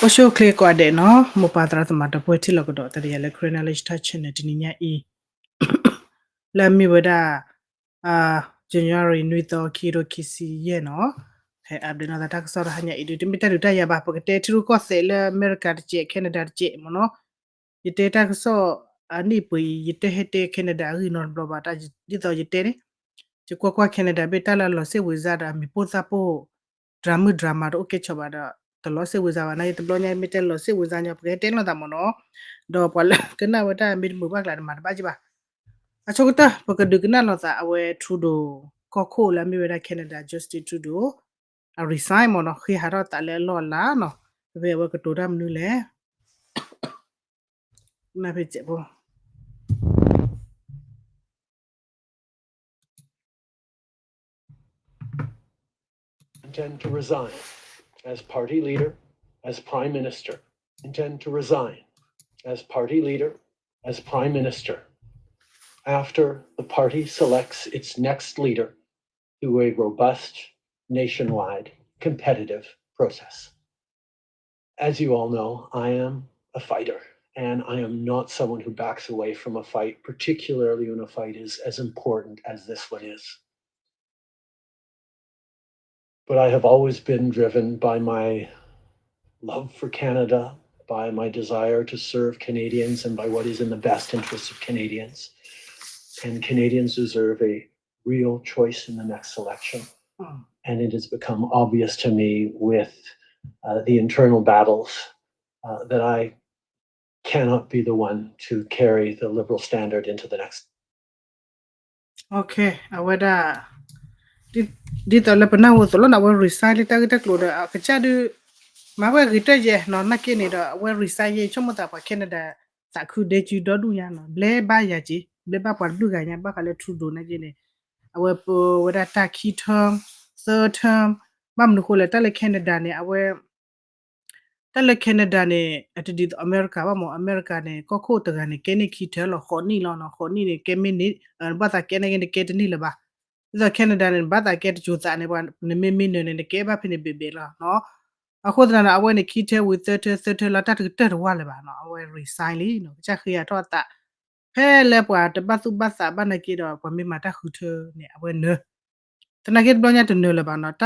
အိၣ်ဆူၣ်အိၣ်ချ့ကိးဂၤဒဲးနီၤ, မိၢ်ပၢ်သရၣ်သမါဒီပုၢ်ဝဲၢ်ထံလီၢ်ကဒီး တၢ်တယၤလၢ Karen Knowledge Talk Channel တနံၤညါအံၤ လၢအမ့ၢ်ဝဲဒၣ် January နွံသီ ခံကထိခံဆံယဲၢ်နီၤ, ဟဲ update နီၢ်သးတၢ်ကစီၣ်တဟါညါအံၤဒုး တမ့ၢ်တၢ်ဒုးတၢ်ယၤဘၣ်, ပကတဲထံရူၢ်ကီၢ်သဲးလၢအမဲရကၤတစဲး Canada တစဲးမ့ၢ်နီၤ, ယတဲတၢ်ကစီၣ် အနံၣ်ပှဲၤအံၤ ယတဟဲတဲ Canada အဂ့ၢ်နီတဘျီဘၣ်, ဒ်သိးယတဲန့ၣ် ယကွၢ်ကွၢ် Canada ဘ့ၣ်တၢ်လၢအလီၤစ့ၣ်ဝံၤစါဒီး အမံၤပိၢ်သၣ်ပိၢ် drama drama တအိၣ်ကဲဆီဘၣ်ဒီး တလီၤစ့ၣ်ဝံၤစါဘၣ်, နာ်က့တဘျီညါမ့ၢ်တဲလီၤစ့ၣ်ဝံၤစါညီ ပကဟဲတဲလိာ်သးမ့ၢ်နီၤ, ဒီးပှၤလၢကနၣ်ဝဲတၢ်မ့ၢ်တမုာ်ဘၣ်ကျါတမၤတဘၣ်က့ဘၣ်. အဆိကတၢၢ် ပကဒုးကနၣ်လိာ်သးအဝဲ Trudeau ကီၢ်ခိၣ်လၢအမ့ၢ်ဝဲဒၣ် Canada Justin Trudeau အ resign မ့ၢ်နီၤ, ဃ့ဟးထီၣ်သးလၢအလီၢ်အလၤနီၤ, ဖဲအဝဲကတိၤတၢ်မနုၤလဲၣ် နၢ်ဖဲစဲးဖိ intend to resign as party leader, as prime minister, intend to resign as party leader, as prime minister, after the party selects its next leader through a robust, nationwide, competitive process. As you all know, I am a fighter, and I am not someone who backs away from a fight, particularly when a fight is as important as this one is. But I have always been driven by my love for Canada, by my desire to serve Canadians, and by what is in the best interests of Canadians. And Canadians deserve a real choice in the next election. And it has become obvious to me with uh, the internal battles uh, that I cannot be the one to carry the Liberal standard into the next. အဝဲဒၣ် ဒ်သိးလၢပနၢ်ဟူအသိးလီၤနီၤ, အဝဲ resign လံတၢ်ဂ့ၢ်တၢ်ကျိၤဒီး အကစၢ်ဒုး မၤဝဲအဂ့ၤတၢ်ယဲနီၤ, နာ်က့န့ၣ်ဒီး အဝဲ resign ယဲ ဆိကမိၣ်သးပှၤ Canada သးခုဒဲကၠူဒီဒူၣ်ညါနီၤ, ဘျဲဘၣ်ယၤက့ၤ ဘျဲဘၣ်ပှၤတဒူၣ်ဂၤညါ, ဘၣ်ဃးလၢ Trudeau နာ်က့န့ၣ် အဝဲပဝဲဒၣ်တၢ်ခံ term, third term, ဘၣ်မနုၤဃိလဲၣ် တၢ်လၢ Canada န့ၣ် အဝဲ တၢ်လၢ Canada န့ၣ် အတဒ်သိးအမဲရကၤဘၣ်မ့ၢ်, အမဲရကၤန့ၣ် ကီၢ်ခိၣ်တဂၤန့ၣ် ကဲန့ၢ်ခံ term လီၤ, ဃိးနံၣ်လီၤနီၤ, ဃိးနံၣ်န့ၣ် ကဲမ့ၢ်န့ၣ် ဘၣ်သးကဲနာ်က့န့ၣ် ကဲတန့ၢ်လၢၤဘၣ်. ဒ်သိး Canada န့ၣ် ဘၣ်သးကဲတစိၤသးန့ၣ် ပှၤနမ့ၢ်မ့ၢ်နၢၤန့ၣ် နကဲဘၣ်ဖဲန့ၣ်ဘဲးဘဲးလီၤနီၤ. အဃိသတးန့ၣ် အဝဲန့ၣ် ခံ term ဝံၤ third term, third term လီၤ တၢ်တကတၢၢ်တဝၢ်လၢၤဘၣ်နီၤ, အဝဲ resign လံနီၤ, ကစၢ်ဃ့အထီၣ်အသး ဖဲလၢပှၤတဘၣ်သူၣ်ဘၣ်သးဘၣ်နာ်က့ဒီး ပှၤမ့ၢ်မၤတၢ်ဃုထၢန့ၣ် အဝဲနၢၤ သနာ်က့တဘျီညါတနၢၤလၢၤဘၣ်နီၤ,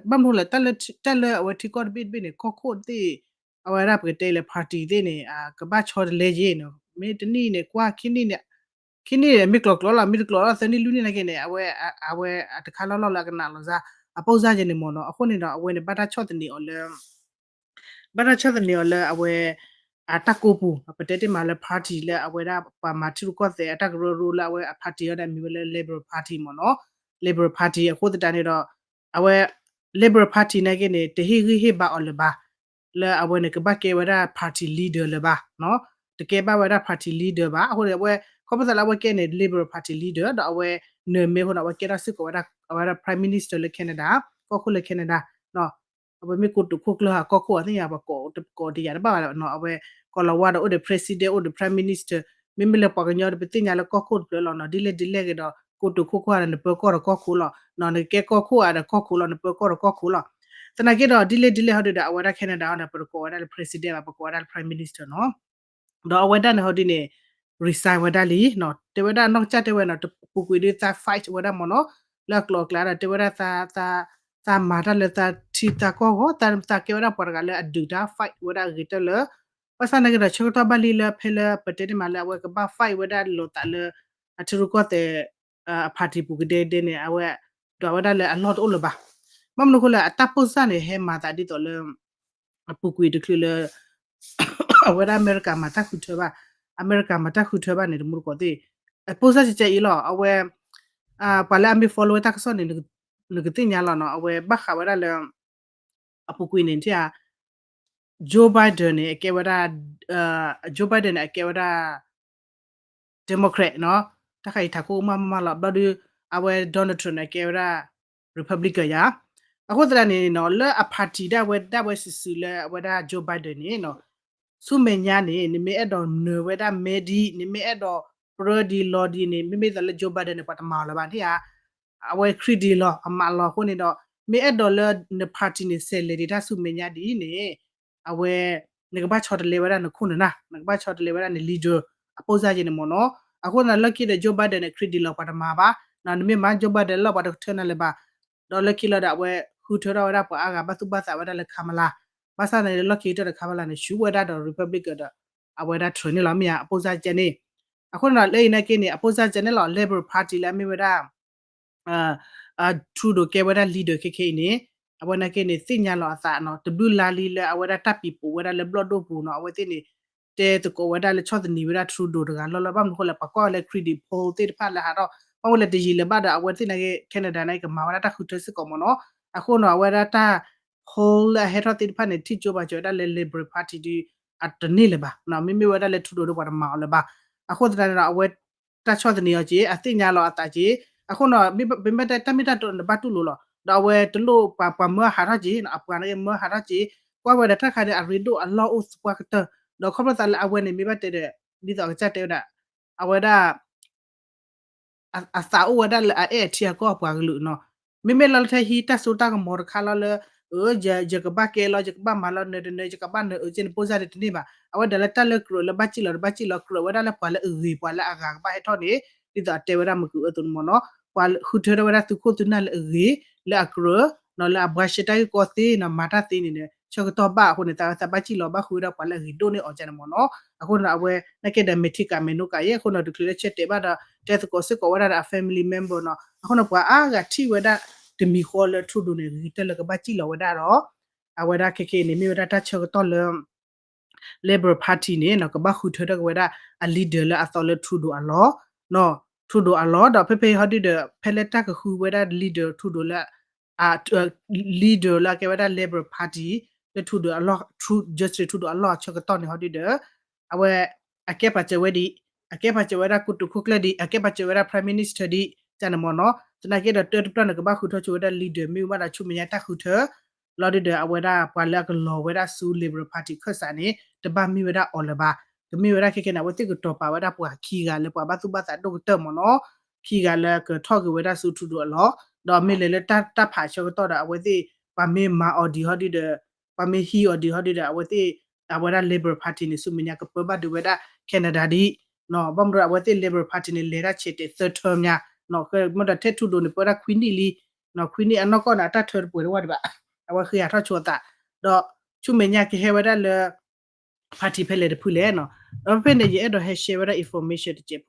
ဘၣ်မနုၤလဲၣ် တၢ်လၢအဝဲထံကီၢ်တဘ့ၣ်တဘ့ၣ်န့ၣ် ကီၢ်ခိၣ်သ့ၣ် အဝဲဒၣ်ပကတဲလၢ party သ့ၣ်န့ၣ် ကဘၣ်ဆီတလဲယ့ၤနီၤ, မ့ၢ်တနံၣ်န့ၣ်ကွၢ် ခံနံၣ်န့ၣ် ခံနံၣ်န့ၣ် မ့ၢ်ကျိၤကျိၤလီၤ, မ့ၢ်တကျိၤလီၤ သၢနံၣ်လွံၢ်နံၣ်နာ်က့န့ၣ် အဝဲ အဝဲအတခါလီၢ်လီၢ်လၢအကနၣ်လီၤစါ အပိၢ်စၢ်ယဲန့ၣ်မ့ၢ်နီၤ, အဃိန့ၣ်ဒီး အဝဲန့ၣ် ဘၣ်တၢ်ဆီၣ်သနံးအီၤလၢ ဘၣ်တၢ်ဆီၣ်သနံးအီၤလၢအဝဲ အတၢ်ကိးပူၤ ပတဲတ့ၢ်မးလၢ party လၢအဝဲဒၣ်ပှၤမၤထံရူၢ်ကီၢ်သဲးအတၢ်ကရၢကရိလၢအဝဲအ party အံၤန့ၣ် မ့ၢ်ဝဲလၢ Liberal Party မ့ၢ်နီၤ, Liberal Party အဃိသတးန့ၣ်ဒီး အဝဲ Liberal Party နာ်က့န့ၣ် တဟ့ၣ်ဂံၢ်ဟ့ၣ်ဘါအီၤလၢၤဘၣ်, လၢအဝဲန့ၣ် ကဘၣ်ကဲဝဲဒၣ် party leader လၢၤဘၣ်နီၤ, တကဲဘၣ်ဝဲဒၣ် party leader ဘၣ်. အဃိန့ၣ် အဝဲ ခီဖျိသးလၢအဝဲကဲန့ၣ် Liberal Party leader ဒီးအဝဲ နၢၤမ့ၢ်အဃိန့ၣ် အဝဲကဲထီၣ်စ့ၢ်ကီးဝဲဒၣ် အဝဲဒၣ် Prime Minister လၢ Canada, ကီၢ်ခိၣ်လၢ Canada နီၤ, အဝဲမ့ၢ်ကိတိာ်ခိၣ်ကျၢၢ်ဧါ ကီၢ်ခိၣ်ဧါသ့ၣ်ညါ ပှၤကိးတယၤတဘၣ်ဘၣ်နီၤ, အဝဲ ကိးလီၤဝါဒီးအိၣ်ဒီး President အိၣ်ဒီး Prime Minister, မ့မ့ၢ်လၢပှၤကညီဒီး ပသ့ၣ်ညါလၢကီၢ်ခိၣ်တဖျၢၣ်လီၤနီၤ, ဒ်လဲၣ်ဒ်လဲၣ်ဂ့ၤဒီး ကိတိာ်ခိၣ်ကျၢၢ်ဒီး နပၢၤကီၢ်ဒီးကီၢ်ခိၣ်လီၤနီၤ, နကဲကီၢ်ခိၣ်ဧါဒီးကီၢ်ခိၣ်လီၤ, နပၢၤကီၢ်ဒီးကီၢ်ခိၣ်လီၤ. သနာ်က့ဒီး ဒ်လဲၣ်ဒ်လဲၣ်ဟီဒုဒီး အဝဲဒၣ် Canada ဟီန့ၣ် ပတကိးဝဲဒၣ်လၢ President ဘၣ်, ပကိးဝဲဒၣ်လၢ Prime Minister နီၤ. ဒီးအဝဲဒၣ်န့ၣ်ဟီဒ်န့ၣ် resign ဝဲဒၣ်လံနီၤ, တဲဝဲဒၣ်နီၢ်ကစၢ်တဲဝဲနီၤ, ပူၤကွံာ်ဒုးသး fight ဝဲဒၣ်မ့ၢ်နီၤ, လၢအကျိၤအကျဲဒီး တဲဝဲဒၣ် သးမၤတၢ်လၢသးထံသးကီၢ်ဂီၢ်, သးကဲဝဲဒၣ်ပှၤတဂၤလၢအဒုးတၢ် fight ဝဲဒၣ်အဂ့ၤတၢၢ်လၢ ဘၣ်ဆၣ်သနာ်က့ဒီး ဆၢကတီၢ်ဘၣ်လံလၢဖဲလၢပတဲန့ၣ်မးလၢအဝဲကဘၣ် fight ဝဲဒၣ်လိာ်သးလၢ အထံရူၢ်ကီၢ်သဲး အ party ပူၤကဒဲကဒဲန့ၣ် အဝဲ ဒွးဝဲဒၣ်လၢအလီၢ်တအိၣ်လၢၤဘၣ်. ဘၣ်မနုၤအဃိလဲၣ် အတၢ်ပိၢ်စၢ်န့ၣ် ဟဲမၤသးဒ်သိးလၢ အပူၤကွံာ်တချုးလၢ အဝဲဒၣ်အမဲရကၤမၤတၢ်ဃုထၢဘၣ်, အမဲရကၤမၤတၢ်ဃုထၢဘၣ်န့ၣ် တမူတကိးသ့ၣ် အပိၢ်စၢ်ကကဲအံၤလီၤ. အဝဲ ပှၤလၢအမ့ၢ် follow ဝဲတၢ်ကစီၣ်န့ၣ် နကသ့ၣ်ညါလီၤနီၤ, အဝဲဘၣ်ဃးဝဲဒၣ်လၢ အပူၤကွံာ်န့ၣ် ထံၣ်ဧါ Joe Biden န့ၣ် အကဲဝဲဒၣ် Joe Biden န့ၣ် အကဲဝဲဒၣ် Democrat နီၤ, တၢ်ခါအံၤထးခိၣ်ကမၣ်မးမးလီၤ. ဘျီဒုး အဝဲ Donald Trump န့ၣ် အကဲဝဲဒၣ် Republican ယါ. အဃိသတးန့ၣ်နီၤ လၢအ party ဒၣ်ဝဲဒၣ်ဝဲစုာ်စုာ်လၢအဝဲဒၣ် Joe Biden န့ၣ်နီၤ ဆူမဲာ်ညါန့ၣ် နမ့ၢ်အဲၣ်ဒိးနၢၤဝဲဒၣ်မဲဒ်, နမ့ၢ်အဲၣ်ဒိးပြၢဒ်လီၤဒ်န့ၣ် မ့မ့ၢ်သးလၢ Joe Biden န့ၣ် ပှၤတမၤအီၤလၢၤဘၣ်န့ၣ်ဧါ. အဝဲခရံာ်ဒ်လီၤ အမးလီၤအဃိန့ၣ်ဒီး မ့ၢ်အဲၣ်ဒိးလၢန party န့ၣ် ဆဲးလဲၤဒံးတၢ်ဆူမဲာ်ညါဒ်န့ၣ် အဝဲ နကဘၣ်ဆီတလဲဝဲဒၣ်နခိၣ်နနၢ် နကဘၣ်ဆီတလဲဝဲဒၣ်န leader အပိၣ်စၢ်က့န့ၣ်မ့ၢ်နီၤ. အဃိသတးလၢခံဒီး Joe Biden န့ၣ် credit လီၤပှၤတမၤဘၣ်, နမ့ၢ်မၤ Joe Biden လီၤ ပှၤတကထၢနၤလၢၤဘၣ်. ဒီးလၢခံလီၤဒီး အဝဲဃုထၢထီၣ်ဝဲဒၣ်ပှၤအါဂၤဘၣ်သူၣ်ဘၣ်သးဝဲဒၣ်လၢ Kamala, ဘၣ်ဆၣ်သနာ်က့ဒီး လီၢ်ခံကတၢၢ်ဒီး Kamala န့ၣ် ဆူၣ်ဝဲဒၣ်ဒီး Republican ဒီး အဝဲဒၣ် Trump န့ၣ်လီၤ မ့ၢ်ဧါ အပိၣ်စၢ်ကဲန့ၣ်. အဃိန့ၣ်ဒီး လၢအံၤနာ်က့န့ၣ် အပိၣ်စၢ်ကဲန့ၣ်လီၤ Liberal Party လၢအမ့ၢ်ဝဲဒၣ် Trudeau ကဲဝဲဒၣ် leader ခဲခဲအံၤန့ၣ် အဝဲနာ်က့န့ၣ် သ့ၣ်ညါလီၤအသးနီၤ တဘျုးလါလံလၢအဝဲဒၣ်တၢ်ပံၤပိာ်ဝဲဒၣ်လၢဘျီၣ်ဒိၣ်ပူၤနီၤ အဝဲသ့ၣ်န့ၣ် တဲသကိးဝဲဒၣ်လၢဆီၣ်သနံးဝဲဒၣ် Trudeau တဂၤလီၤလီၤ ဘၣ်မနုၤဃိလဲၣ် ပှၤကွၢ်ဝဲလၢ credit poll သ့ၣ်တဖၣ်လၢဟးထီၣ် ဘၣ်ဝဲလၢတယံာ်လၢၤဘၣ်ဒီး အဝဲသ့ၣ်နာ်က့ Canada နာ်က့ ကမၤဝဲဒၣ်တၢ်ဃုထၢစ့ၢ်ကီးမ့ၢ်နီၤ. အဃိန့ၣ် အဝဲဒၣ်တၢ် poll လၢအဟဲထီၣ်သ့ၣ်တဖၣ်န့ၣ် ထံၣ်ကၠိပာ်စၢၤဝဲဒၣ်လၢ Liberal Party ဒီး အတန့ၢ်လၢၤဘၣ် မ့မ့ၢ်ဝဲဒၣ်လၢ Trudeau ဒီးပှၤတမၤအီၤလၢၤဘၣ်. အဃိသတးန့ၣ်ဒီး အဝဲ တၢ်ဆီၣ်သနံးအီၤက့ အသ့ၣ်ညါလီၤအသးက့ အဃိန့ၣ် မ့မ့ၢ်တၢ်မ့ၢ်တၢ်တီန့ၣ် ဘၣ်တူၢ်လိာ်လီၤ ဒီးအဝဲတလိၣ်ပှၤမၢအဟးထီၣ်က့ အပှၤနာ်က့မၢအဟးထီၣ်က့ ကွၢ်ဝဲဒီးတၢ်ခါန့ၣ် အရ့ဒိၣ်အလီၢ်အိၣ်သပှၢ်ကတၢၢ် ဒီးခီဖျိသးလၢအဝဲန့ၣ် မ့ၢ်ဘၣ်တဲဒီး ဒ်သိးအကစၢ်တဲဝဲဒၣ် အဝဲဒၣ် အသးအိၣ်ဝဲဒၣ်လၢအအဲၣ်အထံအကီၢ်အပှၤကလုာ်နီၤ. မ့မ့ၢ်လီၤလၢထဲဟံးတၢ်စိတၢ်ကမီၤတခါလီၤလၢ ယကဘၣ်ကဲလီၤ ယကဘၣ်မၤလီၤနၢၤတနၢၤ ယကဘၣ်နၢၤအၢက့န့ၣ် ပိၣ်စၢ်န့ၣ်တန့ၢ်ဘၣ်. အဝဲဒၣ်လၢတၢ်လၢကြၢးလၢဘၣ်စံၣ်လီၤ တဘၣ်စံၣ်လီၤ ကြၢးဝဲဒၣ်လၢပှၤလၢအဂ့ၤ ပှၤလၢအဂၤကဘၣ်ဟဲထီၣ်န့ၣ် ဒ်သိးအတဲဝဲဒၣ်မုၢ်ကအၢအသိးန့ၣ်မ့ၢ်နီၤ. ပှၤဃုထၢထီၣ်ဝဲဒၣ်သုခိၣ်သုနၢ်လၢအဂ့ၤ လၢအကြၢး နီၤ လၢအဘှါရှဲတၢ်ဂ့ၢ်ကီသ့နီၤ မၤတၢ်သ့န့ၣ်ဒီး ဆၢကတီၢ်ဘၣ်အဃိန့ၣ် သးဝဲသးဘၣ်စံၣ်လီၤ ဘၣ်ဃုဝဲဒၣ်ပှၤလၢအဂ့ၤဒိၣ်န့ၢ်အီၤကန့ၣ်မ့ၢ်နီၤ. အဃိန့ၣ် အဝဲနာ်က့ဒီး မဲာ်ထံကးမဲာ်နိကးယဲ အဃိန့ၣ် တချုးလၢဆၢတဲာ်ဘၣ်ဒီး တဲသကိးစ့ၢ်ကီးဝဲဒၣ်ဒီးအ family member နီၤ. အဃိန့ၣ် ပှၤအါဂၤထံၣ်ဝဲဒၣ်တမံၤဃီလၢ Trudeau န့ၣ် ဂ့ၤကတၢၢ်လၢကဘၣ်စံၣ်လီၤဝဲဒၣ်ဒီး အဝဲဒၣ်ခဲခဲအံၤန့ၣ် မ့ၢ်ဝဲဒၣ်တၢ်ဆၢကတီၢ်လၢ Liberal Party န့ၣ်နီၤ ကဘၣ်ဃုထၢထီၣ်က့ၤဝဲဒၣ်အ leader လၢအသီလၢ Trudeau အလီၢ် Trudeau အလီၢ် ဒီးဖဲဖဲဟီဒုဒီး ဖဲလၢတၢ်ကဃုဝဲဒၣ် leader Trudeau လၢ leader လၢအကဲဝဲဒၣ် Liberal Party လၢ Trudeau အလီၢ် Justin Trudeau အလီၢ်အဆၢကတီၢ်န့ၣ်ဟီဒုဒီး အဝဲ အကဲပာ်စၢၤဝဲဒ် အကဲပာ်စၢၤဝဲဒၣ်ကိတိာ်ခိၣ်ကျၢၢ်ဒ် အကဲပာ်စၢၤဝဲဒၣ် Prime Minister ဒ် ကန့ၣ်မ့ၢ်နီၤ. သနာ်က့ဒီး တၢတပျၢ်န့ၣ် ကဘၣ်ဃုထၢဆိဝဲဒၣ် leader မ့ၢ်ဝဲဒၣ်ဆူမဲာ်ညါတၢ်ဃုထၢ လီၤဒုဒီး အဝဲဒၣ်ပှၤလၢအကလီၤဝဲဒၣ်ဆူ Liberal Party ခၢၣ်စးန့ၣ် တဘၣ်မ့ၢ်ဝဲဒၣ်အီၤလၢၤဘၣ်. ကမ့ၢ်ဝဲဒၣ်ခဲခဲန့ၣ် အဝဲသ့ၣ်ကတီၤပာ်ဝဲဒၣ်ပှၤခံဂၤလၢပှၤဘၣ်သူၣ်ဘၣ်သးဒိၣ်ကတၢၢ်မ့ၢ်နီၤ. ခံဂၤလၢကထီၣ်က့ၤဝဲဒၣ်ဆူ Trudeau အလီၢ် ဒီးမ့ၢ်လဲၤလၢတၢ်ဖးဆၢကတီၢ်ဒီး အဝဲသ့ၣ် ပှၤမ့ၢ်မၤအီၤဒံးဟီဒုဒီး ပှၤမ့ၢ်ဟံးအီၤဒံးဟီဒုဒီး အဝဲသ့ၣ် အဝဲဒၣ် Liberal Party န့ၣ် ဆူမဲာ်ညါကပၢဘၣ်ဒုးဝဲဒၣ် Canada ဒ် ဘၣ်မနုၤအဝဲသ့ၣ် Liberal Party န့ၣ် လဲၤဒၣ်ဆဲးတဲာ်သၢထၢမ့ၢ် မ့ၢ်ဒီးထဲ Trudeau န့ၣ် ပၢဒၣ်ခွံနံၣ်လံ ခွံနံၣ်အနီၢ်ကီၢ်န့ၣ် အတၢ်ထၢတပှဲၤတဝၢ်ဒံးဘၣ် အဝဲဃ့ဟးထီၣ်ဆိအသး ဒီးဆူမဲာ်ညါကဟဲဝဲဒၣ်လၢ party ဖဲလဲၣ်တဖုလဲၣ်နီၤ. ဒီးဖဲဖဲန့ၣ် ယအဲၣ်ဒိးဟဲ share ဝဲဒၣ် information တစဲးဖိ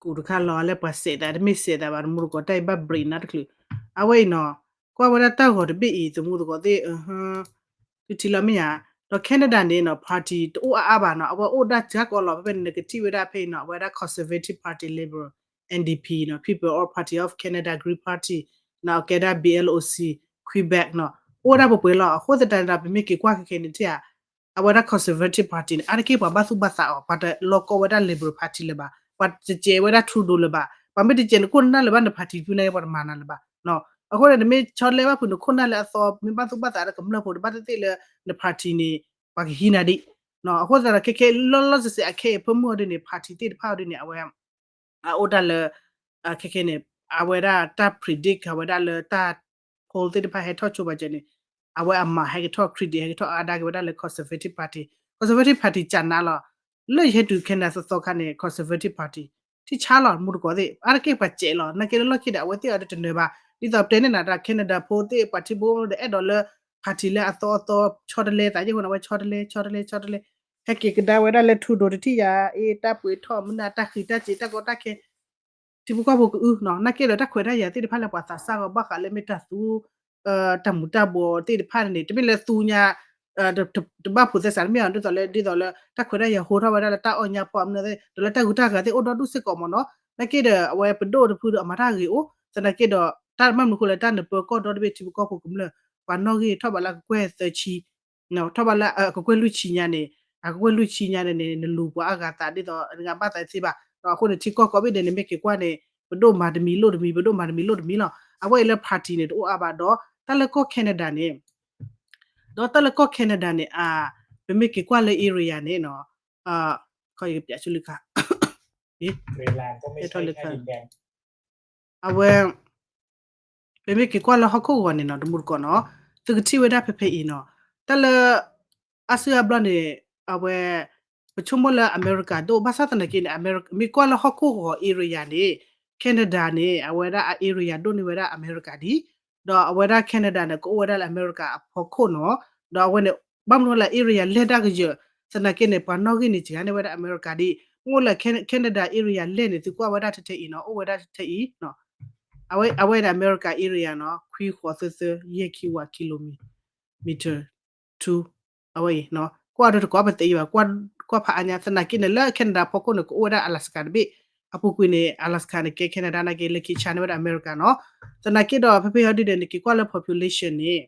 ကူၣ်တခါလီၤလၢပှၤစဲးသး တမ့ၢ်စဲးသးဘၣ် တမူတကိးတၢ်အံၤဘၣ် break နၤတချုး အဝဲအံၤနီၤ ကွၢ်ဝဲဒၣ်တၢ်ဂီၤတဘ့ၣ်အံၤ သမူတကိးသ့ၣ် သုထံၣ်လီၤမ့ၢ်ဧါ. ဒီး Canada န့ၣ်နီၤ party တအိၣ်အါအါဘၣ်နီၤ အဝဲအိၣ်ဒၣ်စှၤကီးလီၤ ဖဲဖဲန့ၣ် နကထံၣ်ဝဲဒၣ်ဖဲအံၤနီၤ အဝဲဒၣ် Conservative Party Liberal NDP နီၤ People or Party of Canada Green Party နီၤ အကဲဒၣ် BLOC Quebec နီၤ အိၣ်ဝဲဒၣ်ပှဲၤပှဲၤလီၤ. အဃိသတးန့ၣ်ဒီး ပမ့ၢ်က့ၤကွၢ်ခဲခဲန့ၣ်ထံၣ်ဧါ အဝဲဒၣ် Conservative Party န့ၣ် အါတက့ၢ်ပှၤဘၣ်သူၣ်ဘၣ်သးအီၤ ပှၤတလီၤကီဝဲဒၣ် Liberal Party လၢၤဘၣ် ပှၤတစဲးဝဲဒၣ် Trudeau လၢၤဘၣ် ပှၤမ့ၢ်တစဲးနခိၣ်နနၢ်လၢၤဘၣ် န party ဖုန့ၣ် ပှၤတမၤနၤလၢၤဘၣ် အဃိန့ၣ် နမ့ၢ်ဆီတလဲဘၣ်ဖုနခိၣ်နၢ်လၢအသီ မ့ၢ်ဘၣ်သူၣ်ဘၣ်သးဒီးကမျၢၢ်ဖိတဘၣ်သ့ၣ်သ့ၣ်လၢ န party န့ၣ် ပှၤကဟံးနၤဒံး အဃိသတးဒီး ခဲခဲလီၤလီၤဆဲးဆဲးအခဲအံၤ ဖၢမုၢ်အီၤဒ်န့ၣ် party သ့ၣ်တဖၣ်အီၤဒ်န့ၣ် အဝဲ အအိၣ်တၢ်လၢ ခဲခဲန့ၣ် အဝဲဒၣ်တၢ် predict အဝဲဒၣ်လၢတၢ် poll သ့ၣ်တဖၣ်ဟဲထီၣ်ဆိပာ်စၢၤန့ၣ် အဝဲအမၤဟဲကထီၣ် credit ဟဲကထီၣ်အါဒၣ်က့ၤဝဲဒၣ်လၢ Conservative Party Conservative Party ကနါလီၤ လၢယဟဲတုၤ Canada သီသီခါန့ၣ် Conservative Party ထံဆါလီၤ မူတကိးသ့ၣ် အါတက့ၢ်ပှၤစဲးလီၤ နာ်က့လၢလီၢ်ခံဒီး အဝဲသ့ၣ်အီၤဒီးတနၢၤဘၣ် ဒ်သိးပတဲန့ၣ်နၤတၢ် Canada ဖိသ့ၣ် ပှၤထံဖိကီၢ်ဖိဒီး အဲၣ်ဒိးလၢ party လၢအသီအသီ ဆီတလဲသးယ့ၢ်ဃိန့ၣ် အဝဲဆီတလဲ ဆီတလဲ ဆီတလဲ ဟဲက့ၤကဒါဝဲဒၣ်လၢ Trudeau တထံၣ်ယၤ အ့ တၢ်ပှ့ၤထီၣ်မနုၤ တၢ်ဃံးတၢ်စ့း တၢ်ကီတၢ်ခဲ ထံဖိကီၢ်ဖိကအုနီၤ နာ်က့ဒီးတၢ်ခွဲးတၢ်ယာ်သ့ၣ်တဖၣ်လၢပှၤသးစၢ်ဂီၤဘၣ်ဃးလၢမ့ၢ်တၢ်သူ တၢ်မူၤတၢ်ဘှီးသ့ၣ်တဖၣ်န့ၣ် တမ့ၢ်လၢသူညါ တဘၣ်ဖိးသဲစးတမ့ၢ်အီၤ ဒ်သိးလၢ ဒ်သိးလၢ တၢ်ခွဲးတၢ်ယာ်ဟိထီၣ်ဝဲဒၣ်လၢတၢ်အီၣ်ညါဖီအမနုၤသ့ၣ် ဒီးလၢတၢ်ဂုၤတၢ်ဂၤသ့ၣ်အိၣ်ဒီဒူၣ်စ့ၢ်ကီးမ့ၢ်နီၤ နာ်က့ဒီး အဝဲပဒိၣ်တဖုဒီးအမၤတၢ်ဂ့ၤအိၣ် သနာ်က့ဒီး တၢ်မၤမနုၤဃိလၢတၢ်နပၢၤကီၢ်ဒီတဘ့ၣ် ထံဖိကီၢ်ဖိကမျၢၢ် ပှၤနီၣ်ဂံၢ်ထီၣ်ဘးလၢအကကွဲၢ်သၢဆံ ထီၣ်ဘးလၢအကကွဲၢ်လွံၢ်ဆံညါန့ၣ် အကကွဲၢ်လွံၢ်ဆံညါန့ၣ်န့ၣ် နလူၤပှၤအါဂၤသးဒ်သိးနဂၤဘၣ်သးသ့ဘၣ် ဒီးအဃိန့ၣ် ထံကီၢ်ကိးဘ့ၣ်ဒဲးန့ၣ် မ့ၢ်က့ၤကွၢ်န့ၣ် ပဒိၣ်မၤတမံၤလိၣ်တမံၤ ပဒိၣ်မၤတမံၤလိၣ်တမံၤလီၤ အဝဲအံၤလၢ party န့ၣ် တအိၣ်အါဘၣ်ဒီး တၢ်လၢကီၢ် Canada န့ၣ် ဒီးတၢ်လၢကီၢ် Canada န့ၣ် အ ပမ့ၢ်က့ၤကွၢ်လၢ area န့ၣ်နီၤ ခီယကပျးဆူလံခါ အဝဲ ပမ့ၢ်က့ၤကွၢ်လၢဟီၣ်ခိၣ်ဂီၤန့ၣ်နီၤ တမူတကိးနီၤ သုကထံၣ်ဝဲဒၣ်ဖဲဖဲအံၤနီၤ, တၢ်လၢ အါစုအါဘျီန့ၣ် အဝဲ ပဆိကမိၣ်လၢအမဲရကၤဒိၣ် ဘၣ်ဆၣ်သနာ်က့န့ၣ် မ့ၢ်ကွၢ်လၢဟီၣ်ခိၣ်ဂီၤ area န့ၣ် Canada န့ၣ် အဝဲဒၣ်အ area ဒိၣ်န့ၢ်ဝဲဒၣ်အမဲရကၤဒံး, ဒီးအဝဲဒၣ် Canada န့ၣ် ကအိၣ်ဝဲဒၣ်လၢအမဲရကၤအဖီခိၣ်နီၤ, ဒီးအဝဲန့ၣ် ဘၣ်မနုၤလၢ area လဲၢ်ဒၣ်ကယၢၤ သနာ်က့န့ၣ် ပှၤနီၣ်ဂံၢ်န့ၣ် စှၤန့ၢ်ဝဲဒၣ်အမဲရကၤဒံး, မ့ၢ်အိၣ်လၢ Canada area လဲၢ်န့ၣ် သုကွၢ်ဝဲဒၣ်ထဲထဲအံၤနီၤ, အိၣ်ဝဲဒၣ်ထဲထဲအံၤ အဝဲ အဝဲန့ၣ် အမဲရကၤ area နီၤ, ခွံဃိးသၢသၢ ယဲၢ်ခံဝး kilometer two အဝဲအံၤ ကွၢ်ဒီးတကွၢ်ပသဲအံၤဘၣ်, ကွၢ်ဖးအါညါ သနာ်က့န့ၣ် လၢ Canada ဖီခိၣ်န့ၣ် ကအိၣ်ဝဲဒၣ် Alaska တဘ့ၣ်, အပူၤကွံာ်န့ၣ် Alaska န့ၣ် ကဲ Canada နာ်က့ လၢခံဆါန့ၢ်ဝဲဒၣ်အမဲရကၤနီၤ, သနာ်က့ဒီး ဖဲဖဲဟီဒုဒီး နက့ၤကွၢ်လၢ population န့ၣ်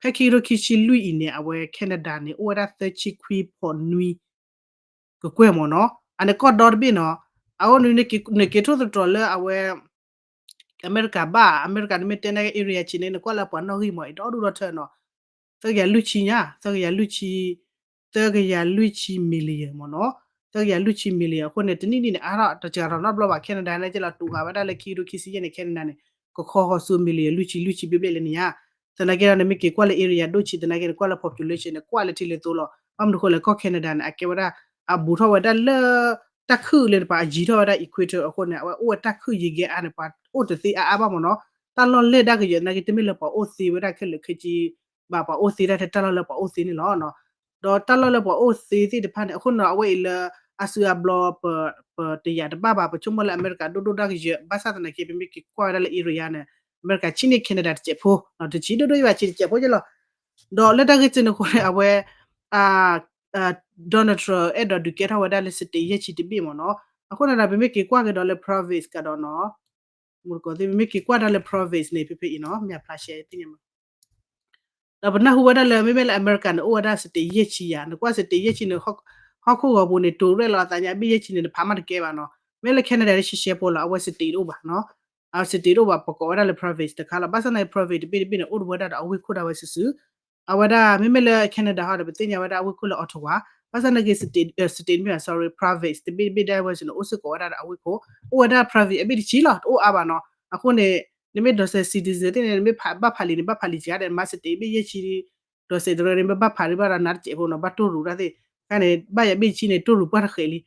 ဖဲခံကထိခံဆံလွံၢ်အံၤန့ၣ် အဝဲ Canada န့ၣ် အိၣ်ဝဲဒၣ်သၢဆံခွံဖီနွံ ကကွဲၢ်မ့ၢ်နီၤ, အန့ၣ်ကီၢ်ဒီတဘ့ၣ်နီၤ, အဃိန့ၣ် နက့ၤထိၣ်သတြီၤလၢအဝဲ အမဲရကၤဘၣ်, အမဲရကၤန့ၣ်မ့ၢ်တဲန့ၣ် area ဆံးန့ၣ် နကွၢ်လၢပှၤနီၣ်ဂံၢ်မ့ၢ်အံၤ ဒီဒူၣ်ဒီထၢနီၤ, သၢကယၤလွံၢ်ဆံညါ, သၢကယၤလွံၢ်ဆံ, သၢကယၤလွံၢ်ဆံ million မ့ၢ်နီၤ, သၢကယၤလွံၢ်ဆံ million အဃိန့ၣ် တနံၣ်နံၣ်န့ၣ် အါထီၣ်တစှၤထီၣ်နီတဘျီဘၣ်, Canada န့ၣ်ကလီၤတူာ်ဃာ်ဝဲဒၣ်လၢခံကထိခံဆံယဲၢ်န့ၣ် Canada န့ၣ် ကခီဃီၤဆူ million လွံၢ်ဆံ လွံၢ်ဆံဘျဲၣ်ဘျဲၣ်လၢန့ၣ်ညါ, သနာ်က့ဒီး နမ့ၢ်က့ၤကွၢ်လၢ area ဒိၣ်ဆံး သနာ်က့န့ၣ် ကွၢ်လၢ population န့ၣ် ကွၢ်လၢထံလၢသိလီၤ, ဘၣ်မနုၤဃိလဲၣ် ကီၢ် Canada န့ၣ် အကဲဝဲဒၣ် အဘူးထီၣ်ဝဲဒၣ်လၢ တၢ်ခုၣ်လၢန့ၣ် ပှၤအယံၤထီၣ်ဝဲဒၣ် equator အဃိန့ၣ် အဝဲအိၣ်ဝဲတၢ်ခုၣ်ယံၤဂဲၤအါန့ၣ် ပှၤအိၣ်တသ့အါအါဘၣ်မ့ၢ်နီၤ, တၢ်လီၢ်လဲၢ်ဒၣ်ကယၢၤသနာ်က့ တမ့ၢ်လၢပှၤအိၣ်သ့ဝဲဒၣ်ခဲလၢာ်ခဲဆ့ဘၣ်, ပှၤအိၣ်သ့ဒၣ်ထဲတၢ်လီၢ်လၢပှၤအိၣ်သ့န့ၣ်လီၤ. ဒီးတၢ်လီၢ်လၢပှၤအိၣ်သ့သ့ၣ်တဖၣ်န့ၣ် အဃိန့ၣ် အဝဲအံၤလၢ အါစုအါဘျီ ပတယာ်တဘၣ်ဘၣ်, ပဆိကမိၣ်လၢအမဲရကၤဒိၣ်ဒိၣ်ဒၣ်ကယၢၤ, ဘၣ်ဆၣ်သနာ်က့ ပမ့ၢ်က့ၤကွၢ်ဝဲဒၣ်လၢ area န့ၣ် အမဲရကၤဆံးန့ၢ် Canada တစဲးဖိ, တဆံးဒိၣ်ဒိၣ်ယဘၣ်ဆံးတစဲးဖိက့လီၤ. ဒီးလၢတၢ်ဂ့ၢ်စ့ၢ်န့ၣ်အဃိန့ၣ် အဝဲ Donald Trump အဲၣ်ဒိးဒုးကဲထီၣ်ဝဲဒၣ်လၢ state ယဲၢ်ဆံတဘ့ၣ်မ့ၢ်နီၤ, အဃိန့ၣ်ဒီး ပမ့ၢ်က့ၤကွၢ်က့ၤဒီးလၢ province ကဒီးနီၤ, မူတကိးသ့ၣ် ပမ့ၢ်က့ၤကွၢ်ဒၣ်လၢ province န့ၣ် ဖဲဖဲအံၤနီၤ မ့ၢ်အဖျါရှဲသ့ၣ်ညါမး ဒီးပနၢ်ဟူဝဲဒၣ်လၢ မ့မ့ၢ်လၢအမဲရကၤန့ၣ် အိၣ်ဝဲဒၣ် state ယဲၢ်ဆံယၤ, နကွၢ် state ယဲၢ်ဆံန့ၣ် ဟီၣ်ခိၣ်ဂီၤပူၤန့ၣ် တိၤရဲၣ်လီၤအသးညါ ဘ့ၣ်ယဲၢ်ဆံန့ၣ် နဖးမးတကဲဘၣ်နီၤ, မ့ၢ်လၢ Canada န့ၣ် ရှဲရှဲဖိလီၤ, အဝဲ state တအိၣ်ဘၣ်နီၤ, အ state တအိၣ်ဘၣ် ပကိးဝဲဒၣ်လၢ province တခါလီၤ, ဘၣ်ဆၣ်သနာ်က့ province တဘ့ၣ်တဘ့ၣ်န့ၣ် အိၣ်ဝဲဒၣ်ဒီးအဝ့ၢ်ခိၣ်ဒၣ်ဝဲစုာ်စုာ်, အဝဲဒၣ် မ့မ့ၢ်လၢ Canada ဟီဒီး ပသ့ၣ်ညါဝဲဒၣ်အဝ့ၢ်ခိၣ်လၢ Ottawa, ဘၣ်ဆၣ်သနာ်က့ state, state မ့ၢ် sorry, province တဘ့ၣ်တဘ့ၣ်ဒၣ်ဝဲစုာ်န့ၣ် အိၣ်စ့ၢ်ကီးဝဲဒၣ်ဒီးအဝ့ၢ်ခိၣ်, အိၣ်ဝဲဒၣ် province အဘ့ၣ်တဆံလီၤ, တအိၣ်အါဘၣ်နီၤ, အဃိန့ၣ် နမ့ၢ်ဒိးစဲး citizen သ့ၣ်န့ၣ် နမ့ၢ်ဘၣ်ဖးလံာ်န့ၣ် ဘၣ်ဖးလံာ်စှၤဒီး မၤ state ဘ့ၣ်ယဲၢ်ဆံ ဒိးစဲးတရၢန့ၣ် မ့ၢ်ဘၣ်ဖးဒံးဘၣ်ဒီးနၤတစဲးဖိနီၤ, ဘၣ်တိၢ်ရူးတၢ်သ့ၣ်, ခါန့ၣ် ဘၣ်ယၤဘ့ၣ်တဆံန့ၣ် တိၢ်ရူးပှၢ်တဃဲးလံ,